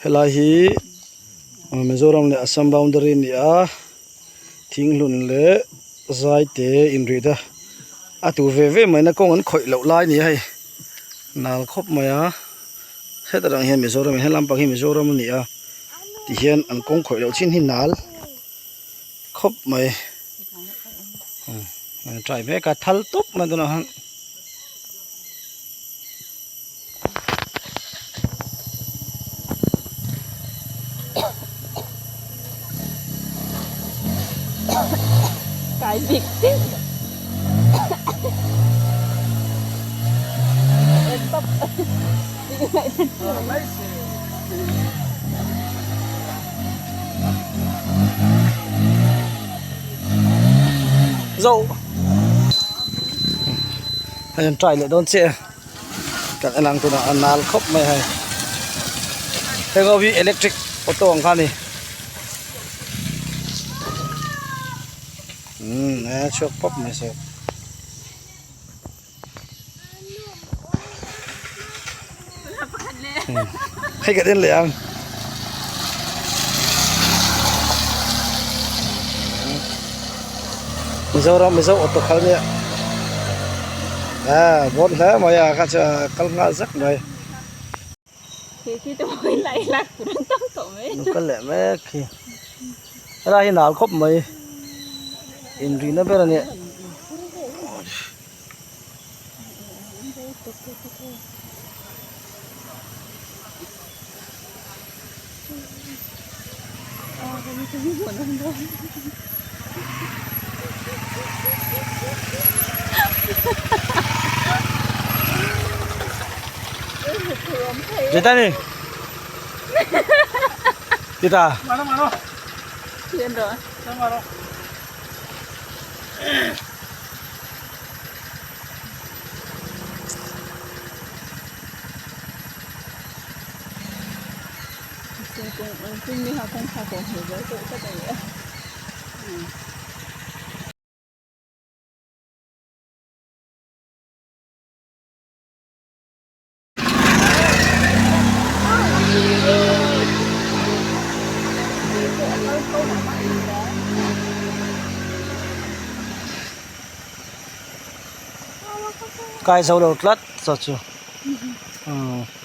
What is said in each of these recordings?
Helai hi Mizoram leh Assam boundary a ni a thinghlun leh zai te inrih a a tu ve ve mai na kawng an khawih loh lai a ni a hei nal khawp mai a hetah ang hian Mizoram he lampang hi Mizoram a ni a tihian an kawng khawih loh chin hi nal khawp mai an try mek a thal tawp mai tunah khan. Cái bịch tít. Zo hei an try leh dawn chiah a kan en ang tunah a nal khawp mai hei heng ho hi electric auto ang kha a ni umm a chhuak pawp mai se. Hei ka den leh ang. Mizoram Mizo auto khal nia. A bon hle mai a kha chu kal nghal zak mai. Khi khi te pawh hi lai lak tur an tam tawh mai. Lo kal leh mek khi. Helai hi nal khawp mai. Inrihna ber a nia. Tita ni. Tita. Kai zo lo tlat chaw chu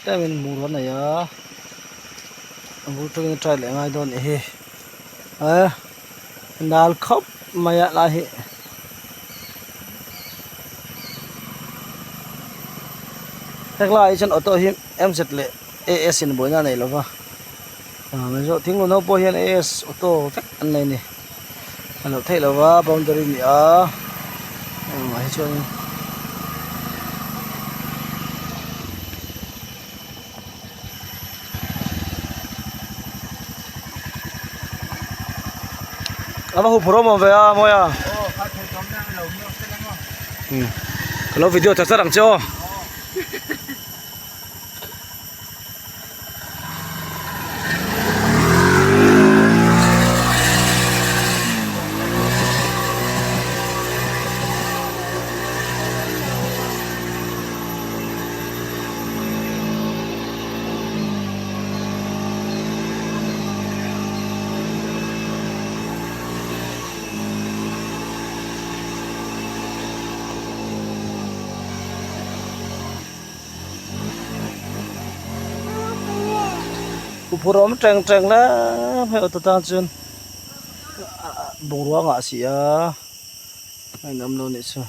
tlemin mur a nei a a bul tawkin a try leh ngai dawn anih hi eh nal khawp mai a lai hi. Heklai ah chuan auto hi MZ leh AS in buaina a nei lova ah thing lun ho pawh hian AS auto vek an nei a ni a loh theih lova boundary a ni a ah hi chuan a va huphurh awm awm ve a mawi a ka lo video char char ang che aw. Huphurh awm teng teng hle mai auto tan chuan bungrua a ngah si a a inawm lo anih chu.